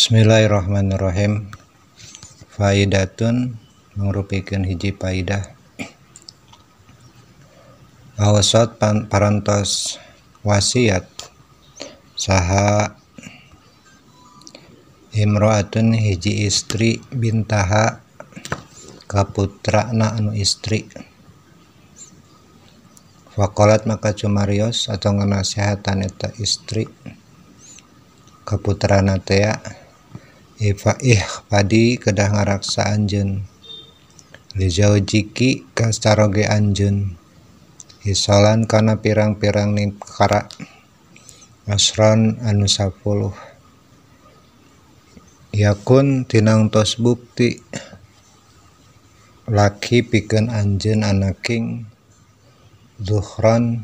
Bismillahirrahmanirrahim. Faidatun mangrupikeun hiji faidah. Awsat parantos wasiat saha imro'atun hiji istri bintaha ka putrana anu istri. Faqalat maka cumarios atau nganasehatan eta istri ka putrana teh ifa ihfadi kedah ngaraksa anjeun li zaujiki ka saroge anjeun hisolan kana pirang-pirang perkara asron anu 10 yakun tinangtos bukti laki pikeun anjeun anaking zuhron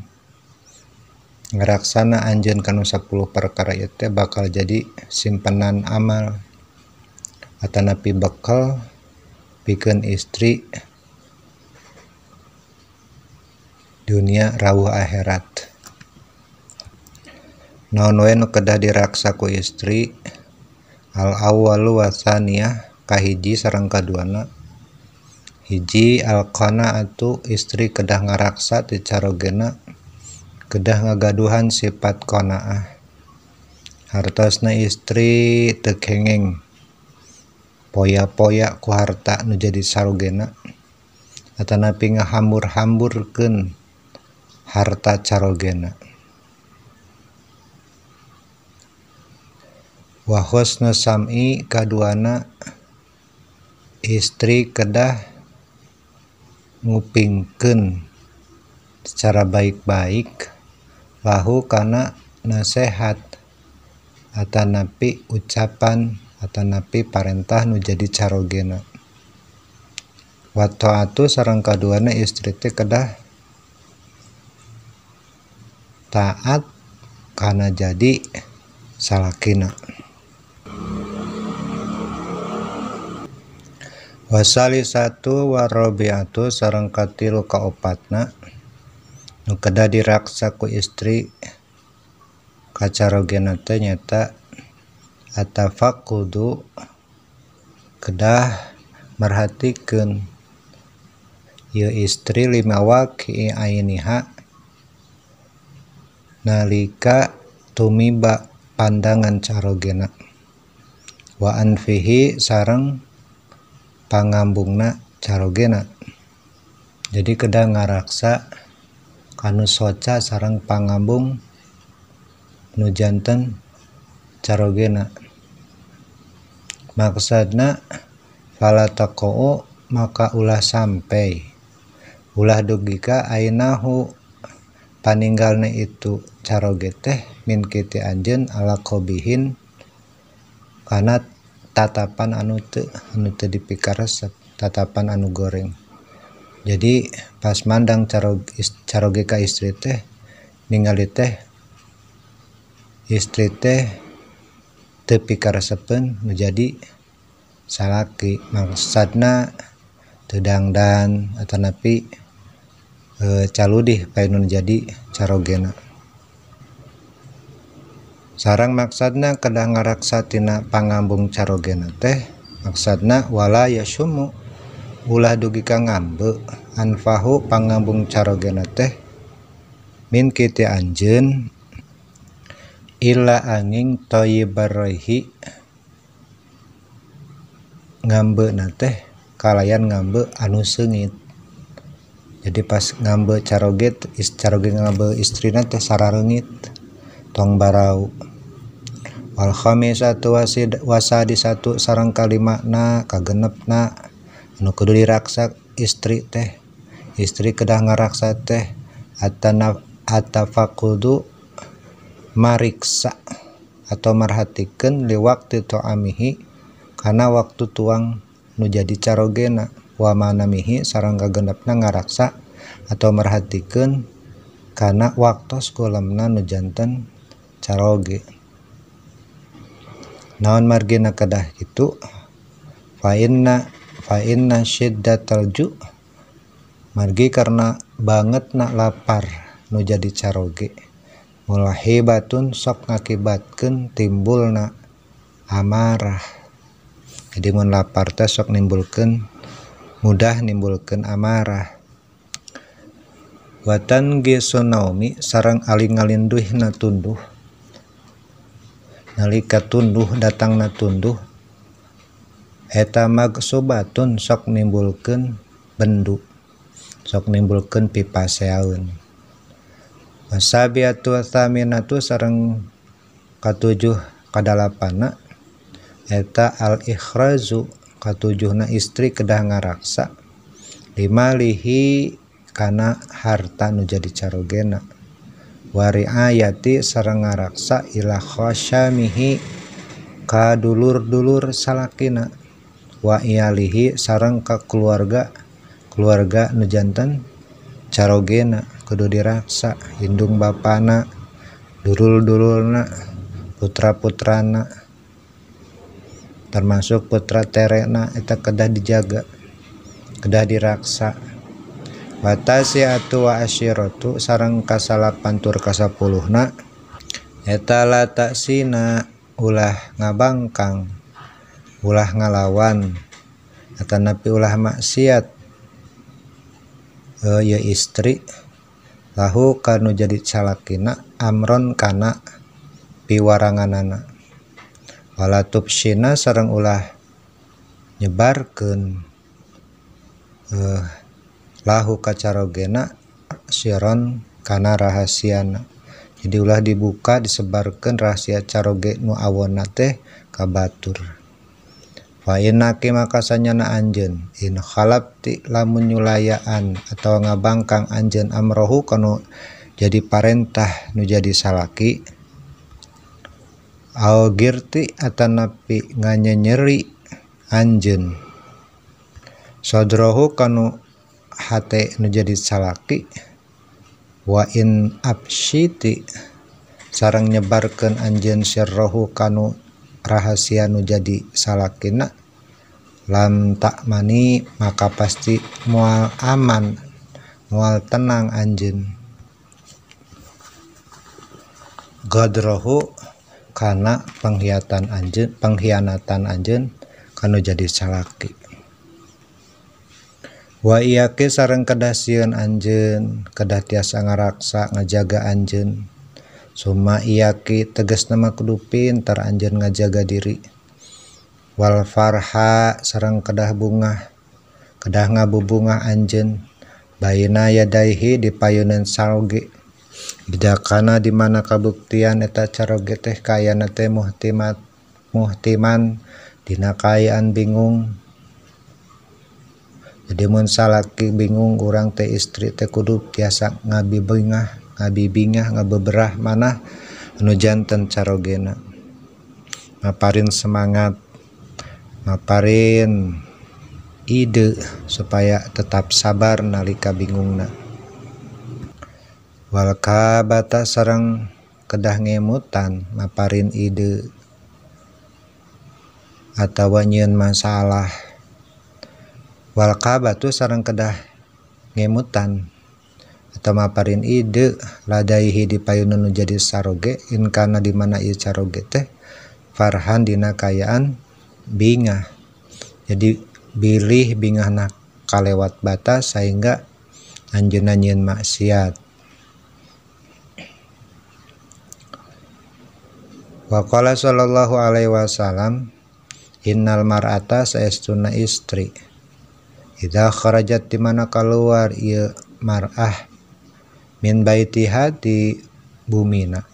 ngaraksana anjeun kanu 10 perkara ieu teh bakal jadi simpenan amal atanapi bekal pikeun istri dunia rawuh akhirat. Naon we nu kedah diraksa ku istri al awwalu wa tsaniyah kahiji sareng kaduana. Hiji al qanaatu istri kedah ngaraksa ti carogena kedah ngagaduhan sifat qanaah. Hartosna istri teu kengeng poya-poya ku harta nu jadi sarogena atanapi ngahambur-hamburkeun harta carogena. Wa husnu sam'i kaduana istri kedah ngupingkeun secara baik-baik lahu kana nasehat atanapi ucapan atanapi parentah nu jadi carogena. Wa ta'atu sareng kaduana istri teh kedah taat kana jadi salakina. Wasalisatu warabiatu sareng katilu kaopatna nu kedah diraksa ku istri kacarogena teh nyata atafaqudu kedah merhatikeun ieu istri lima waqi ainiha nalika tumiba pandangan carogena wa anfihi sareng pangambungna carogena. Jadi kedah ngaraksa kanu soca sareng pangambung nu janten carogena. Maksudna fala taqau maka ulah sampai ulah dugika ainahu paninggalna itu caroge teh min kiti anjeun ala qabihin kana tatapan anu teu dipikaresep, tatapan anu goreng. Jadi pas mandang caroge ka istri teh ningali teh istri teh teu pikaresepeun nu jadi salaki. Maksudna teu dangdan atanapi caludih pae nu jadi carogena. Sareng maksudna kedah ngaraksa tina pangambung carogena teh maksudna wala yasumu ulah dugi ka ngambe anfahu pangambung carogena teh min kiti anjeun illa angin thayyibarraihi ngambeuna teh kalayan ngambe anu seungit. Jadi pas ngambe caroge caroge ngambe istrina teh sarareungit tong barau. Wal khamisatu wasadisatu sareng kalimana kagenepna anu kudu diraksa istri teh istri kedah ngaraksa teh atafaqudu mariksa atau marhatikeun liwakti ta'amihi kana waktu tuang nu jadi carogena wa manamihi sareng kagenepna ngaraksa atau merhatikeun kana waktos kulemna nu janten caroge. Naon margina kedah kitu fa inna syiddatal ju margi karena bangetna lapar nu jadi caroge mulahibatun sok ngakibatkeun timbulna amarah. Jadi mun lapar teh sok nimbulkeun mudah nimbulkeun amarah. Watan gisun naomi sareng aling-alinduhna tunduh nalika tunduh datangna tunduh eta magsubatun sok nimbulkeun bendu sok nimbulkeun pipaseaeun. Wasabiatu tsaminatu sareng katujuh kadalapana eta al ikhrazu katujuhna istri kedah ngaraksa limalihi kana harta nu jadi carogena wariayati sareng ngaraksa ila khasyamihi ka dulur-dulur salakina wa iyalihi sareng ka keluarga keluarga nu janten carogena kudu diraksa indung bapana dulur-dulurna putra-putrana termasuk putra terena eta kedah dijaga kedah diraksa. Watasiatu wa asyiratu sareng kasalapan tur kasapuluhna eta la taksina ulah ngabangkang ulah ngalawan atanapi ulah maksiat ya istri lahu kanu jadi calakina amron kana piwaranganana wala tubsina sareng ulah nyebarkeun lahu kacarogena siron kana rahasiana. Jadi ulah dibuka disebarkeun rahasia caroge nu awonna teh ka batur. Fa innaki maka sanyana anjeun in khalabti lamun nyulayaan atawa ngabangkang anjeun amrohu kanu jadi parentah nu jadi salaki au girti atanapi nganyenyeri anjeun sodrohu kanu hate nu jadi salaki wa in absyiti sareng nyebarkeun anjeun sirrohu kanu rahasia nu jadi salakina lam takmani maka pasti moal aman moal tenang anjeun gadrohu kana pengkhianatan anjeun kanu jadi salaki. Wa iyaki sareng kedah sieun anjeun kedah tiasa ngaraksa ngajaga anjeun summa iyaki tegasna mah kudu pintar anjeun ngajaga diri wal farha sareng kedah bungah kedah ngabubungah anjeun baina yadaihi di payunan saroge bidakana di mana kabuktian eta caroge teh kayana teh muhtimat muhtiman dina kaayaan bingung. Jadi mun salaki bingung urang teh istri teh kudu tiasa ngabibingah ngabeberah manah anu janten carogena maparin semangat maparin ide supaya tetap sabar nalika bingungna. Wal kabata sareng kedah ngemutan maparin ide atawa nyieun masalah. Wal kabatu sareng kedah ngemutan atau maparin ide ladaihi di payunun nu jadi saroge in kana di mana ieu caroge teh farhan dina kaayaan bingah. Jadi bilih bingahna kalewat batas sehingga anjeunna nyieun maksiat. Wa qala sallallahu alaihi wasallam innal mar'ata saestuna istri idza kharajat di mana keluar ieu mar'ah min baitiha di bumina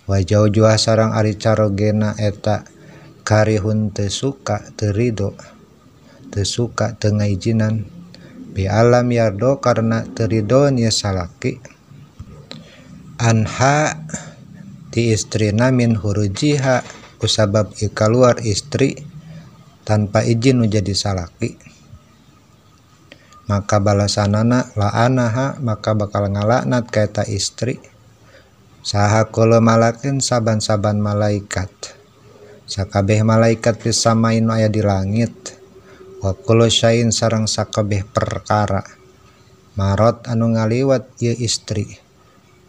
wa jaujuha sareng ari carogena eta karihun teu suka teu rido teu suka teu ngaijinan bi alam yardo karena teu ridoeun ieu salaki anha ti istrina min hurujiha kusabab ieu kaluar istri tanpa izin nu jadi salaki maka balasanana la'anaha maka bakal ngalaknat ka eta istri saha kula malakin saban-saban malaikat sakabeh malaikat pisamain nu aya di langit wa kullu syai'in sareng sakabeh perkara marot anu ngaliwat ieu istri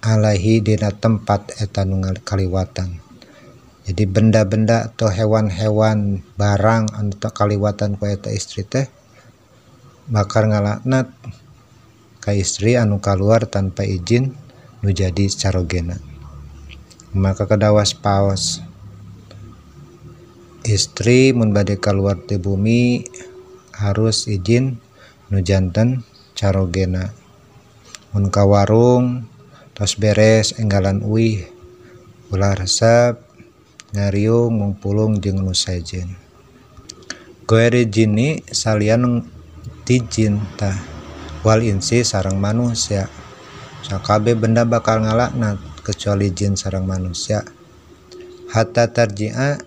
alaihi dina tempat eta nu kaliwatan. Jadi benda-benda atau hewan-hewan barang anu kaliwatan ku eta istri teh bakal ngalaknat ka istri anu kaluar tanpa izin nu jadi carogena. Maka kedawas paos istri mun bade kaluar ti bumi harus izin nu janten carogena. Mun ka warung tos beres enggalan uih ulah resep ngariung mungpulung jeung nu sejen. Goeri jini salian ti jin tah wal insi sareng manusia. Sakabe benda bakal ngalaknat kecuali jin sareng manusia. Hatta tarji'a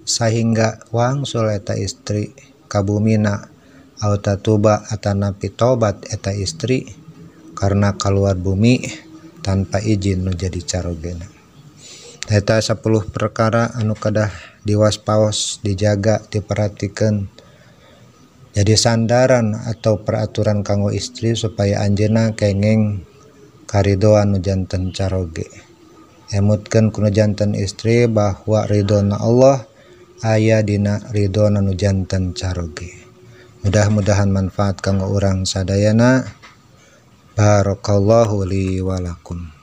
sahingga wangsul eta istri ka bumina au tatuba atanapi tobat eta istri karena kaluar bumi tanpa izin nu jadi carogena. Eta 10 perkara anu kedah diwaspaos, dijaga, diperhatikan, jadi sandaran atau peraturan kanggo istri supaya anjeunna kenging karidoan nu janten caroge. Emutkeun ku nu janten istri bahwa ridona Allah aya dina ridona nu janten caroge. Mudah-mudahan manfaat kanggo urang sadayana. Barakallahu li wa lakum.